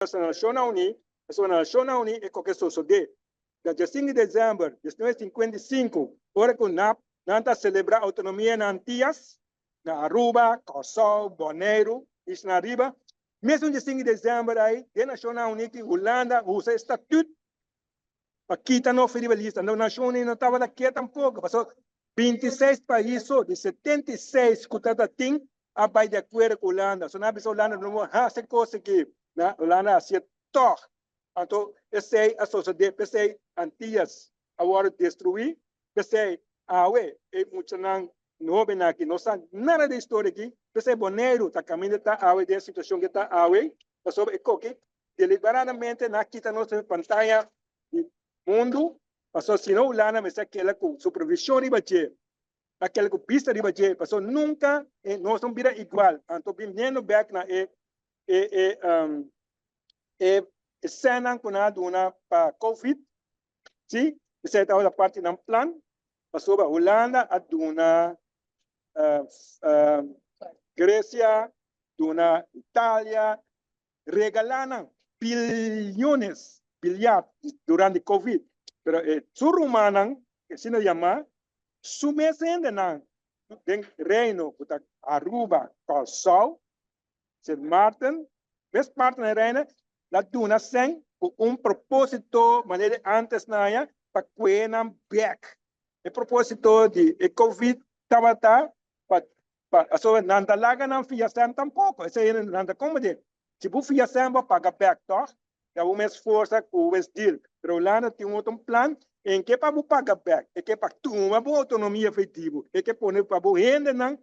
Na Nashonnan Uní, pasobra na Nashonnan Uní e koke sosodé. Na diesinku di desèmber 1955, ora ku nap nan ta selebrá outonomia na Antias, na Aruba, Kòrsou, Boneiru, Isla Ariba, mesun diesinku di desèmber ei den Nashonnan Uní ki Hulanda usa e statüt pa kita nos riba lista. No, Nashon Uní no tabata ke tampoko, pasobra 26 pais so di 76 ku tabata tin a bai di akuerdo ku Hulanda. So nan a bisa Hulanda no por hasi kos aki. Na Hulanda a hasié tòg. Anto esei a sosodé, p'esei Antias a wòrdu destruí, p'esei awe e muchanan hóbennan aki no sa nada di e historia aki, p'esei Boneiru ta kaminda ta awe den e situashon ke ta awe, pasobra e koki deliberadamente nan a kita nos den pantaya di mundu, pasobra si no Hulanda mester a keda ku supervishon riba dje. A keda ku bista riba dje, pasobra nunka e nos no bira igual. Anto biniendo bek na e e e e e sènnan ku nan a duna pa covid, si, esei tabata parti di nan plan, pasobra Hulanda a duna Grecia, duna Italia, regalá nan bilyones, bilyard durante covid, pero e su rumannan, asina yamá, su mes hendenan den Reino ku ta Aruba, Kòrsou, Sint Maarten, mes partenan di Reino, la duna sèn ku un propósito manera di ántes nan haña pa kue nan bèk. E propósito di e covid tabata pa Pa, pasobra nan ta laga nan fia sèn tampoko. Esei hende nan ta komo di, si bo fia sèn bo paga bèk tòg? Ta bo mes forsa ku bo mes deal. Pero Hulanda tin un otro plan, en ke pa bo paga bèk, e ke pa tuma bo outonomia for di bo, e ke pone pa bo hendenan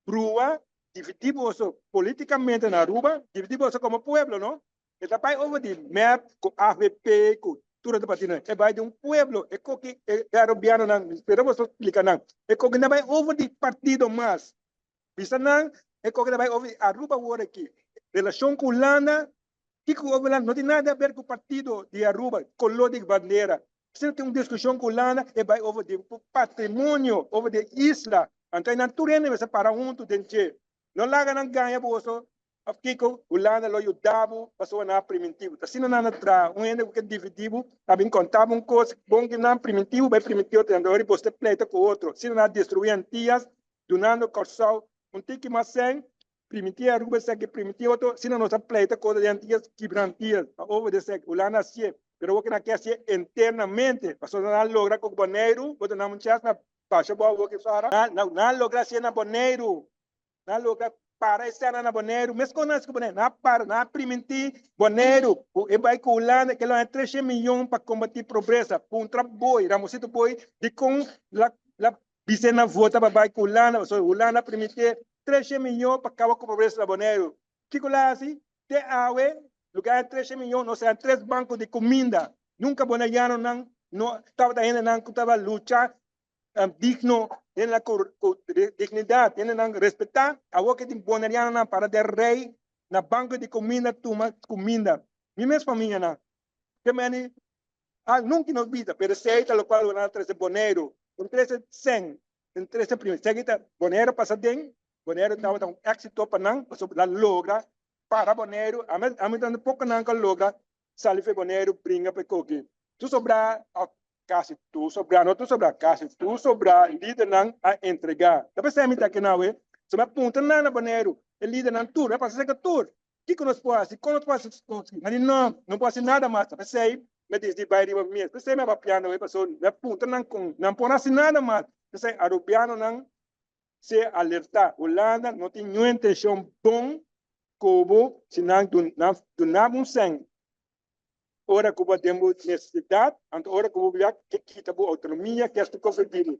brua, dividí boso politikamente na Aruba, dividí boso komo pueblo no. E ta bai over di mep ku avp ku tur otro partidonan. E bai di un pueblo. E koki e arubianonan, mi spera boso splika nan. E koki no bai over di partido mas. Bisa nan e koki ta bai over di Aruba awor aki. Relashon ku Hulanda, kiko ku over Hulanda no tin nada di aber ku partido di Aruba, kolor di bandera. Si no tin un diskushon ku Hulanda e bai over di patrimonio, over di e isla. Anto einan tur hende mester para huntu den dje. No laga nan gaña boso Of kiko Hulanda lo yuda bo pasobra nan a priminti bo? Ta asina nan a traha. Un hende ku ke dividí bo ta bin konta bo un kos bon ku nan priminti bo, bai priminti otro hende. Ora boso ta pleita ku otro. Asina nan a destruí Antias, dunando Kòrsou un tiki mas sèn, priminti Aruba esaki, priminti otro. Asina nos a pleita ku otro den Antias, kibra Antias. A over di esaki, Hulanda a hasié. Pero awor ku nan ke hasié internamente, pasobra nan a logra ku Boneiru, bo ta nan un chèns na basha bo awor ki fara. Nan a logra hasié na Boneiru. Nan logra para e sena na Boneiru, meskos nan hasi ku Boneiru. Nan a para, nan a primintí Boneiru ku e bai ku Hulanda ke lo haña treshen miyon pa kombatí pobresa. Puntra Booi, Ramosito Booi, dikon la la bis'é nan vota pa bai ku Hulanda, pasobra Hulanda a primintí treshen miyon pa kaba ku pobresa na Boneiru. Kiko la hasi? Te awe, lugá haña treshen miyon, nos haña tres banko di kuminda. Nunka boneianonan no tabata hendenan ku tabata lucha digno, hendenan ku dignidat, hendenan respetá. Awor ke tin bonerianonan para den rei na banko di kuminda tuma kuminda. Mi mes famianan ke meni a nunka nos bida, pero esei ta lokual lo nan a trese Boneiru. Nan trese sèn, nan trese prima. Esei ta Boneiru pasa den, Boneiru tabata un éksito pa nan, pasobra nan logra para Boneiru. Ami ami ta poko nan ku a logra sali for Boneiru bringa pa e koki. Tur sobrá Kasi tur sobrá, no tur sobrá, kasi tur sobrá lidernan a entregá. Ta p'esei mi ta aki nawe. So mi a puntra nan na Boneiru, e lidernan tur, mi a pasa serka tur, kiko nos por hasi, kon nos por hasi kos aki? Nan di no, no por hasi nada mas. Ta p'esei mi a disidí bai riba mi mes. P'esei mi a papia nawe, pasobra mi a puntra nan kon nan por hasi nada mas. P'esei arubianonan ser alertá. Hulanda no tin niun intenshon bon ku bo si nan duna bo un sèn. Ora ku bo den bo nesesidat, anto ora ku bo bia ke kita bo outonomia, ke esta kos di bo.